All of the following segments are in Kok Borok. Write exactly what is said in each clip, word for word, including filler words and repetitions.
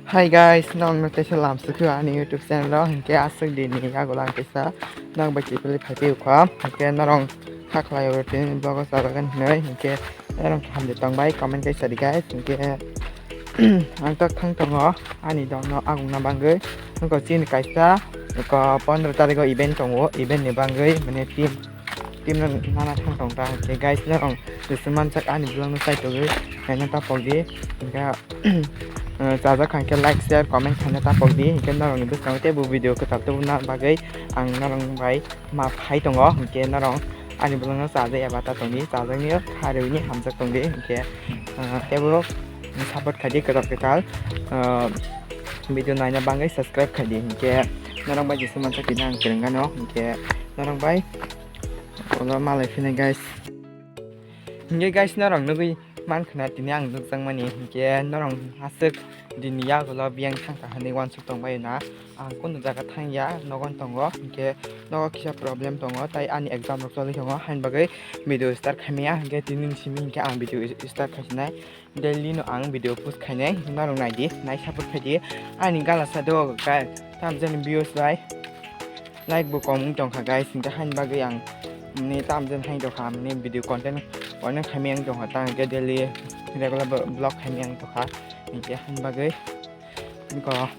Hi guys, norokno teisa lamsukha ani YouTube channel o, hinkhe aswk dini yagulang teisa norok bai kiphilwi phaiphiyukha, hinkhe norok hakhlai o tini vlog o chalagani hinwi, hinkhe norok hamjak tongbai comment kaisa di guys, hinkhe ang tak thang tongo ani dogno agungna bagwi, hinkhe chini kaisa pondro tarikh o event tongo, event ni bagwi mane team team no nana thang tong ta, hinkhe guys norok jesu mansak ani vlog no chaitogwi naina tapok di, hinkhe chajak kha hinkhe like, share, comment khaina tapok di, hinkhe norokni bwskango teibo video kwtal tubuna bagwi ang norok bai ma phai tongo, hinkhe norok ani vlog no chajak eba ta tongdi, chajakni kharwi ni hamjak tongdi, hinkhe teibo support khaidi kwtal kwtal video naina bagwi subscribe khaidi, hinkhe norok bai jesu mansak tini ang kwrwngano, hinkhe norok bai ulo malai phina guys. Hinkhe guys norok nugwi mankha na tini ang nukjakmani, hinkhe norok aswk dini yagulo biyang thangkha hinwi uansuk tongbaio na, ang kunu jaga thangya nogon tongo, hinkhe nogo kisa problem tongo tai ani exam rok choli tongo haini bagwi video start khaimaya, hinkhe tini ni simi hinkhe ang video start khaisinai. Daily no ang video post khainai, norok naidi, nai support khaidi. Ani gala sa do guys, tamjani views bai like bo kom wng tongkha guys, hinkhe haini bagwi ang mane tamjani hai tongkha, mane video content onek khaimai ang tongkha, tang hinkhe daily regular vlog khaimai ang tongkha, hinkhe haini bagwi hinkhe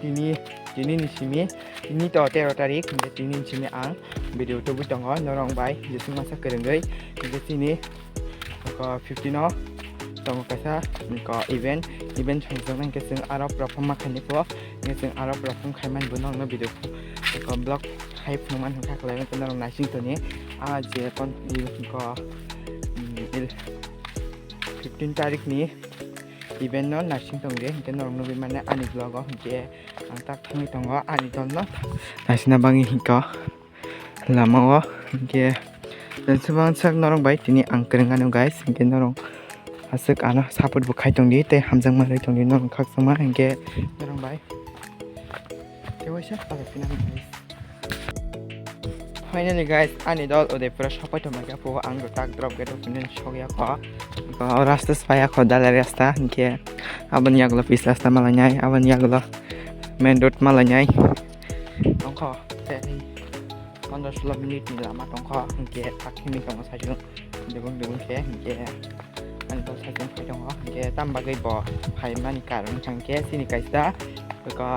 tini tini ni simi tini to tero tarik, hinkhe tini ni simi ang video tubui tongo norok bai jesuk masa kwrwngwi, hinkhe chini Eko fifteen o tongo kaisa eko event, event songjaknai hinkhe chwng aro perform ma khainai pho, hinkhe chwng aro perform khaimani bo nokno video eko vlog khai phunukmani hinkhe khlaiwi norok naising toni. Ah je kon eko fifteen tarikni event no naising tongdi hinkhe norok nugwi mane ani vlog o hinkhe ang tak thangwi tongo ani dol no naisingna bagwi hinkhe. Lama o hinkhe tenswbangsak norok bai tini ang kwrwng anw guys, hinkhe norok aswk ano support bo khai tongdi tei hamjakma rwi tongdi norok khakchangma hinkhe norok bai tei waisa palai phina guys. Finally guys, ani dol Udaipur o sopai tongmani khe phuo ang rwtak drop gate o phunuknani sokya kho. Rasta swpaiya kho dalai rasta hinkhe aboni yagulo pis rasta malainai, aboni yagulo main road malainai. Tongkho tei pondro sulo minute ni lama tongkho, hinkhe tak himwi tongo saichung dubung dubung khe, hinkhe ani bo saichung phai tongo, hinkhe tam bagwi bo phaimani karon wngkha hinkhe chini kaisa eko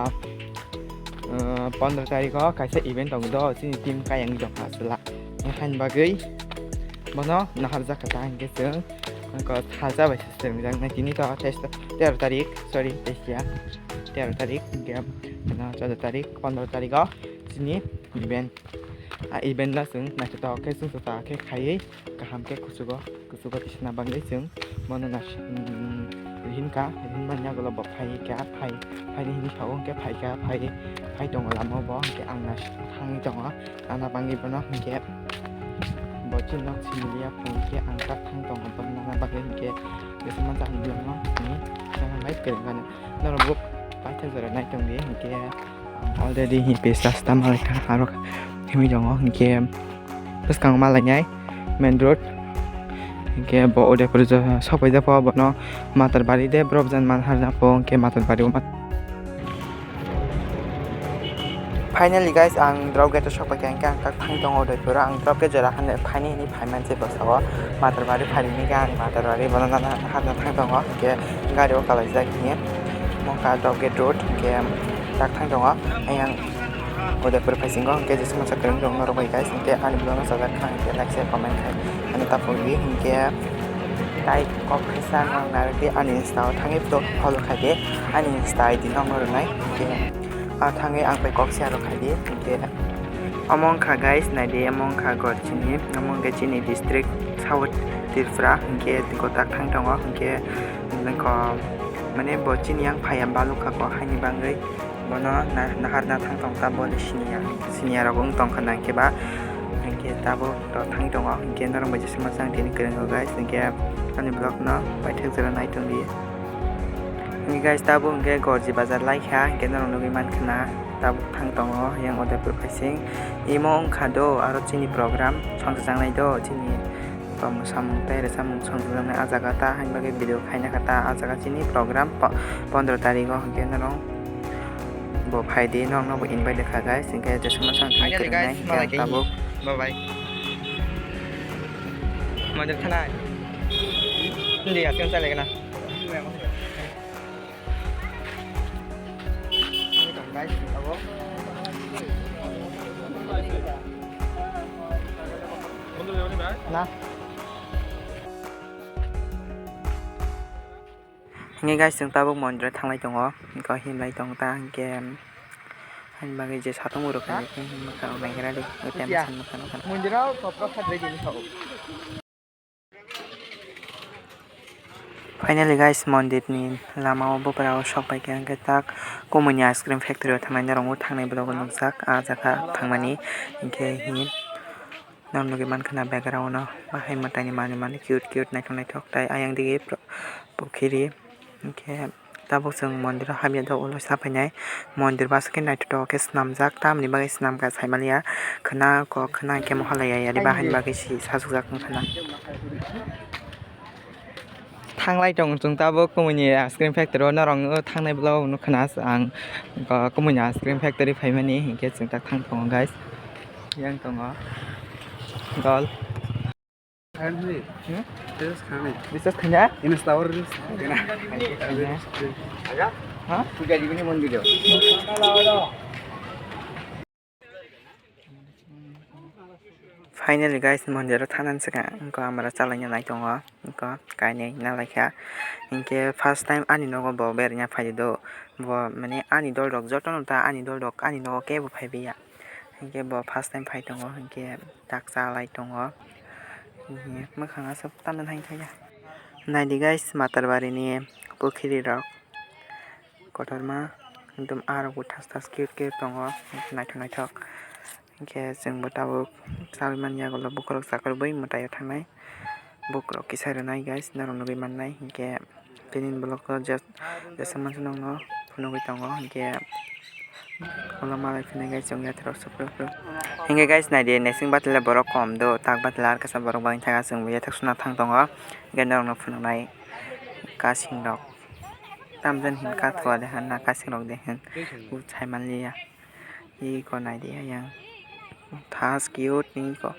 pondro tarikh o kaisa event tongo do, chini team kayang tongkha chwla, haini bagwi bono naharjak kha ta hinkhe chwng eko salsa bai se swrwngjaknai tini to tero tarik, sorry, teisa tero tarik, hinkhe chwddo tarik, pondro tarikh o chini event. A event no chwng naithotok khe chwngsacha khe khaiwi kaham khe kuchugo kuchugo tisana bagwi chwng bono naising hinkha, hinmani yagulo bo phaikha, phaini hinwi sao hinkhe phaikha, phai phai tongo lama o bo hinkhe ang naising thangwi tongo. Nana bagwi bono hinkhe bo chini nok simi liya phone khe ang tak thang tongo bono nana bagwi hinkhe jesima chang biyangno hinwi nana bai kwrwngano norok bo paithak jora nai tongdi hinkhe already hinkhe pesa sta malaikha aro himwi tongo hinkhe bwskango malainai main road hinkhe bo Udaipur sokpaijak pho bono Matarbari de borok jan manharjak pho hinkhe Matarbari o. Finally guys, ang drop gate o sokpaikha, hinkhe ang tak thang tongo Udaipur o. Ang drop gate jora hwnwi phaini hinwi phaiman se bwskango Matarbari phaini hinkhe ang Matarbari bono nana hapna thang tongo, hinkhe gari o kalaijak hinkhe mokha drop gate road hinkhe tak thang tongo. Ayang Udaipur phaisingo hinkhe jesuk masa kwrwng rok norok bai guys, hinkhe ani vlog no sajak kha hinkhe like share comment khai ani tapok di hinkhe tai kok khaisa nang narwk di ani Insta o thangwi follow khai di ani Insta I D no rwnai hinkhe. A thangwi ang bai kok share rok khai di hinkhe. Omo wngkha guys, nai di, omo wngkha gor chini, omo wngkha chini district South Tripura, hinkhe gotak thang tongo, hinkhe lengkho mane bo chini yang phaiya balukha kok haini bagwi bono naharna thang tong ta, boni siniya siniya rok wng tongkha nang khe ba, hinkhe tabuk to thang tongo, hinkhe norok bai jesuk masa ang tini kwrwng o guys, hinkhe ani vlog no paithak jora nai tong di. Hinkhe guys, tabuk hinkhe Gorji bazar lai kha, hinkhe norok nugwi mankha na tabuk thang tongo yang Udaipur phaising. Imo wngkha do aro chini program songchajak nai do chini Samung tei rwchapmung songjaknai ah jaga ta, hain bagwi video khaina kha ta. Ah jaga chini program po-, pondro tarigo, hinkhe norok bo phaidi, norokno bo invite kha, guys. Hinkhe jesama sang Finally, guys, hinkhe malai tabuk. Bye bye. Mandir thanai. Hindi, asing sa legna. Hingke guys, chwng tabuk mondir o thanglai tongo, hingke himlai tong ta hingke, hain bagwi je satung bo rwkha, mwkhang naigra di, Mondir o kok kok kha dai dini sao. Finally guys, mondir ni lama o bwpra o sok pai kha, hingke tak kumui ni ice cream factory o thangnai norok o thangnai vlog o nukjak, ah jaga thangmani hingke hin. Norok nugwi mankha na background o bahai mwtai ni manwi manwi cute cute naithok naithok, tei ayang dige pukhiri. Hinkhe tabuk chwng mondir o habya do ulo sa phainai. Mondir bwswk khe naithotok khe swnamjak, tamni bagwi swnamkha saimaliya. Khwna kok khwna hinkhe mohalaya yari bahai ni bagwi si sajwkjak wngkha na. Thanglai tong chwng tabuk kumui ni ice cream factory o, norok thangnai vlog o nukha na ang kumui ni ice cream factory phaimani, hinkhe chwng tak thang tongo guys. Yang tongo dol. Biswas khaina? Ini sawar ini. Ha? Finally guys, mondir o thanani swkang wngkha, amara chalaina nai tongo, wngkha kainwi nalaikha. Hinkhe first time ani nogo bo beraina phaido, bo mane ani dol rok jotono ta ani dol rok ani nogo kebo phaibai ya. Hinkhe bo first time phai tongo, hinkhe tak chalai tongo. Hinkhe mwkhang aswk tamo hai thaya. Naidi guys, Matarbari ni pukhiri rok. Kotorma ekdom ah rok bo thas thas cute cute tongo, naithok naithok. Hinkhe chwngbo tabuk chaui manya, ulo bokhorok chakhorok bai mwtai o thangnai. Bokhorok kisa rwnai guys, norok nugwi mannai. Hinkhe tini vlog o je-, jesa masa nokno phunugwi tongo. Hinkhe ulo malai phunai guys, chwng yathra rok suprwk suprwk. Hinkhe guys, naidi, nesing batile borok kom do, tak batile ar kisa borok bangwi thangkha, chwngbo yathak suna thang tongo. Hinkhe norokno phunuknai kasing rok. Tamjani hin kathoa de han na kasing rok de hin. Bo sai manliya. Iko naidi ayang. Thas cute ni iko.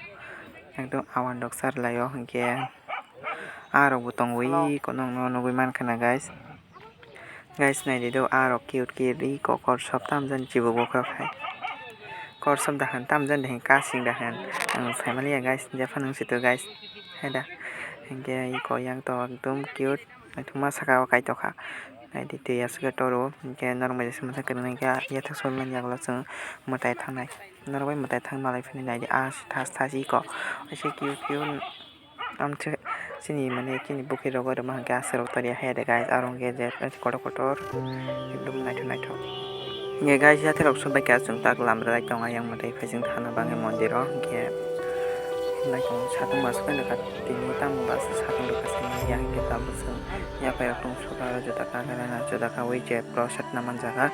Ekdom awan rok sar laio hinkhe. Ah rok bo tongo iko nokno nugwi mankha na guys. Guys naidi do ah rok cute cute iko korsop tamjani chibuk bokhorok hai. Korsop da han tamjani da hin kasing da han. Ang sai manliya guys, jephano wng sito guys. Hai da. Hinkhe iko yang to ekdom cute. Naithokma saka o kaitokha. Naidi twi aswk toro, hinkhe norok bai se masa kwrwngkha, yathak soi manya ulo chwng mwtai thangnai. Norok bai mwtai thang malai phini naidi, ah, thas thas iko. Waisa kiu kiu, amtwi chini mane chini bukhi rogo rwma hinkhe aswk rok tongya hai de guys, aro hinkhe je kotor kotor, ekdom naithok naithok. Hinkhe guys, yathak rok soi bai kha chwng tak lamrai tongo, yang mwtai phai chwng thana bagwi mondir o, hinkhe naithok satung masuk nukha, tini tamo bus satung rwkha, hinkhe tabuk chwng. Yaphai rok tong suka juda kagra na juda kawi je prosad na manjaga,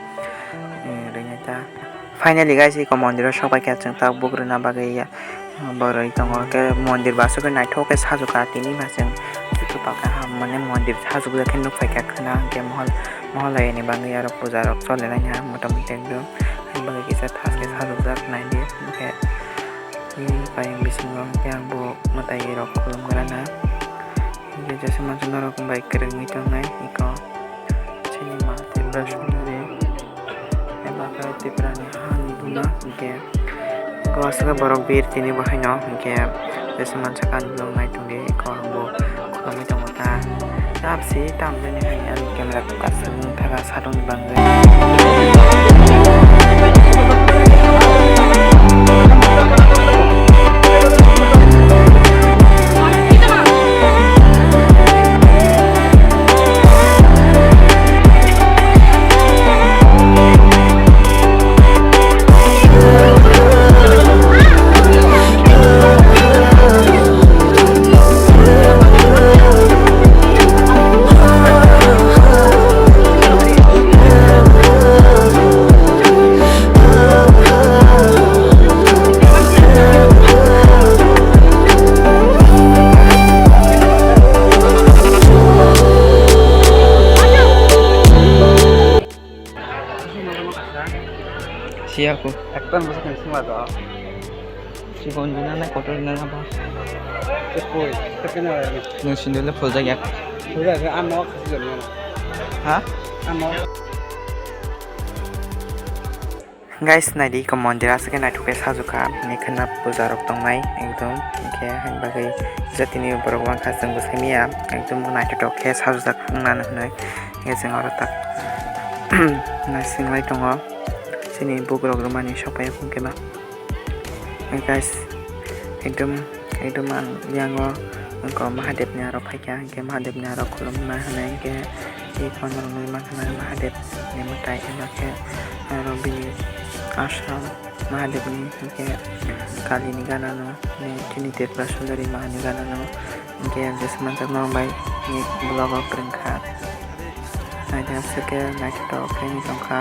eh, rwnya ta. Finally guys, iko mondir o sok bai kha chwng tabuk rwna bagwi ya, borwi tongo. Khe mondir bo aswk khe naithok khe sajwk kha tini ma chwng. Chutu paka ham mane mondir sajwk khe nuk pai kha khwna hinkhe mohol, moholai ni bagwi aro puja rok choli laini ha motamoti ekdom. Haini bagwi kisa thas khe sajwk jak naidi hinkhe. Tini payung bisingo hinkhe ang bo mwtai rok khulum gra na. Hinkhe jesa masa norok bai kwrwngwi tongnai iko chini ma Tripura Sundari eba khe Tripura ni ha ni buma hinkhe iko aswk borok bir tini bo haino hinkhe jesa masa kani borok nai tongdi iko ang bo khulumwi tongo ta. Tapsi tamjani hai ani camera kwchwng thaga. Satokni bagwi. Siya ko. Ekta bwswk ni sima do. Chikon juna na kotor juna na ba. Koi, koi na. Nung sindole phul jak yak. Phul jak, ang no khasi jona. Ha? Ang no. Guys, naidi ko mondir aswk khe naithok khe sajwkha, hwnwi khwna puja rok tongnai ekdom, hinkhe haini bagwi jatini borok uankha chwng bwsai manya, ekdom naithotok khe sajwjak wngnani hwnwi, hinkhe chwng oro tak naisingwi tongo, chini bugrok rwmani sokphai o hwnkhe ma. Guys, ekdom, ekdom ang yango wngkha Mahadevni aro phaikha, hinkhe Mahadevni aro khulumna hwnwi hinkhe tei kono rwngwi mankha Mahadevni mwtai, eba khe aro bini asam Mahadevni hinkhe Kalini gana no, chini Tripura Sundari Mahani gana no, hinkhe ang jesa manjak norok bai vlog o kwrwngkha. Naidi aswk khe naithotok khe wngwi tongkha,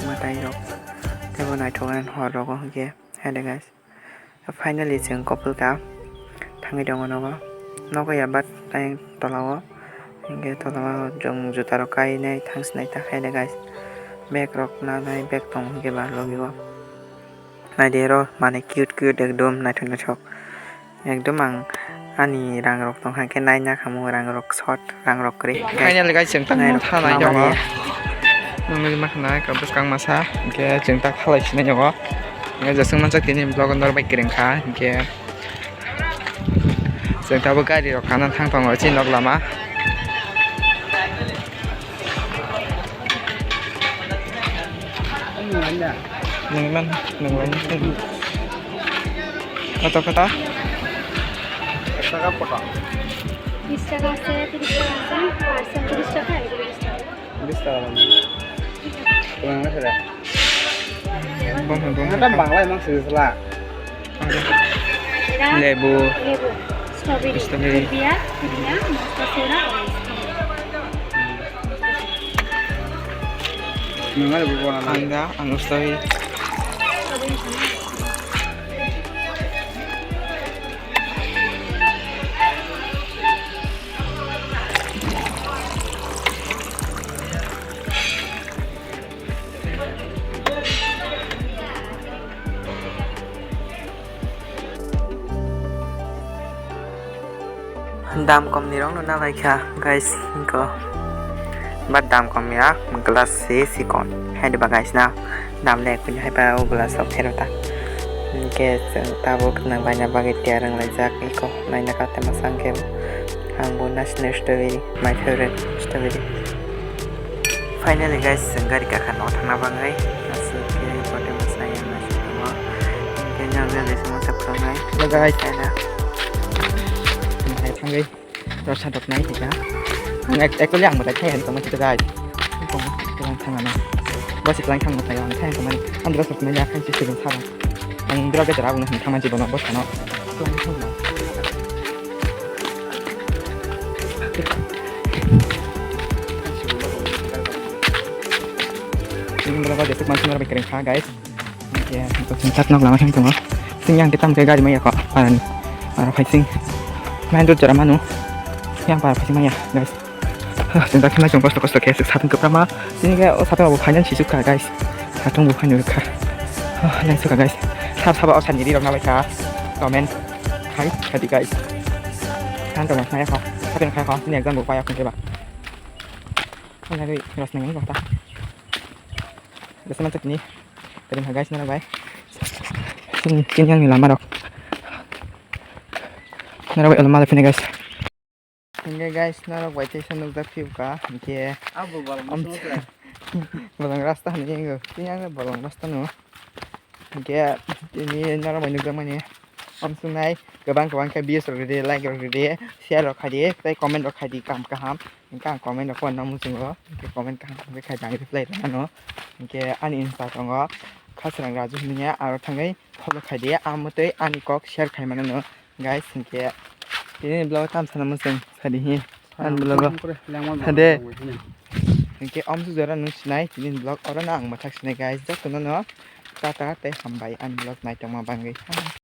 mwtairok. Teibo naithok ani hor rogo hinkhe, hai de guys. Finally chwng couple ta thangwi tongo nogo. Nogo ya but ayang tola o. Hinkhe tola o chwng juta rok kainai thangsinai ta hai de guys. Bag rok nanai bag tongo hinkhe ba logi o. Naidi oro mane cute cute ekdom naithok naithok. Ekdom ang ani rang rok tong kha khe naina khamu rang rok short. Rang rok kwrwi. Finally guys, chwng tamo thanai tongo. Nungwi ma khna ka bwskang masa, hinkhe chwng ta khalai sinai tongo. Hinkhe jeswk manjak tini vlog o norok bai kwrwng kha, hinkhe chwng tabo gari rok kana thang tongo chini nok lama. Nungwi man, nungwi man. Kota kota? Taka kota? বিশ টাকা আছে, ত্রিশ টাকা আছে, পার্সেল ত্রিশ টাকা, এগুলো বিশ টাকা। বিশ টাকা লাগবে। তোমার কাছে রাখ। এটা বাংলায় মাংস দিছিলা। এরা লেবু, লেবু, স্ট্রবেরি, স্ট্রবেরি। পুদিনা, পুদিনা, মশলা soda, orange. Nungwi alebu bona na. Ang da, ang stoi. Dam kom ni rok no nabai kha guys, hinko. But dam kom ya, glass se sikon. Hai de ba guys na, dam le kuni hai ba o glass o phero ta. Hinke chwng tabuk nang baina bagwi tiyar wng laijak iko. Naina kate masang ke ang bo national strawberry, my favorite strawberry. Finally guys, chwng gari kakha no thangna bagwi aswk khe kote mwsai ang naising tongo. Hinkhe nang jani songma chaprangnai. Hello guys. Kaina. Hai thangwi rasa doknai hika. Ang actually ang belai thai tongma chito guys. Tong tong thangana. Bosi klang thangma tayo ang thai tongmani. Ang rasa doknai ya khan si sigon thang. Ang dura ke jara buno thangma jibono bosano. Ini berapa detik masih berapa kering kha guys. Oke, untuk singkat nok lama sing tunggu. Sing yang kita mungkin gari maya kok parani. Para facing. Main dulu cara manu. Yang para facing maya guys. Hah, chwng dakhe nai chwng kosto kosto khe swk satung kwbangma. Chini khe o satung rok bo finance suk kha guys. Satung bo finance kha. Hah, nai sukha guys. Sab sabo o sani ri rok nabai kha. Comment khai khadi guys. Tang tong nai kha. Satung khai kha. Chini exam bo paya khun khe ba. Nai ri ros nang ni kota. Bese man chakni. Kadi kha guys nang bai. Chini, chini yang ni lama rok. Nang bai lama le phine guys. Hingke guys, norok bai teisa nukjak phiyokha, hingke abo bolong am-, bolong rasta hinui wngo. Tini ang bolong rasta no. Hingke tini norok bai nukjakmani amsuknai kwbang kwbang khe views rok ridi, like rok ridi, share rok khaidi, tei comment rok khaidi kaham kaham. Hingke ang comment rok phano muchungo, hingke comment kaham kaham khe khaidi ang reply rwmano. Hingke ani Insta tongo Khasrang Raju hinui aro thangwi follow khaidi, amo tei ani kok share khai mano no. Guys, hinkhe tini vlog tam sana muchung sadi hi. Ani vlog o hade. Hinkhe amsu jora nung sinai tini vlog oro no ang mathak sinai guys. Joto no no tata tei hambai ani vlog naitokma bangwi.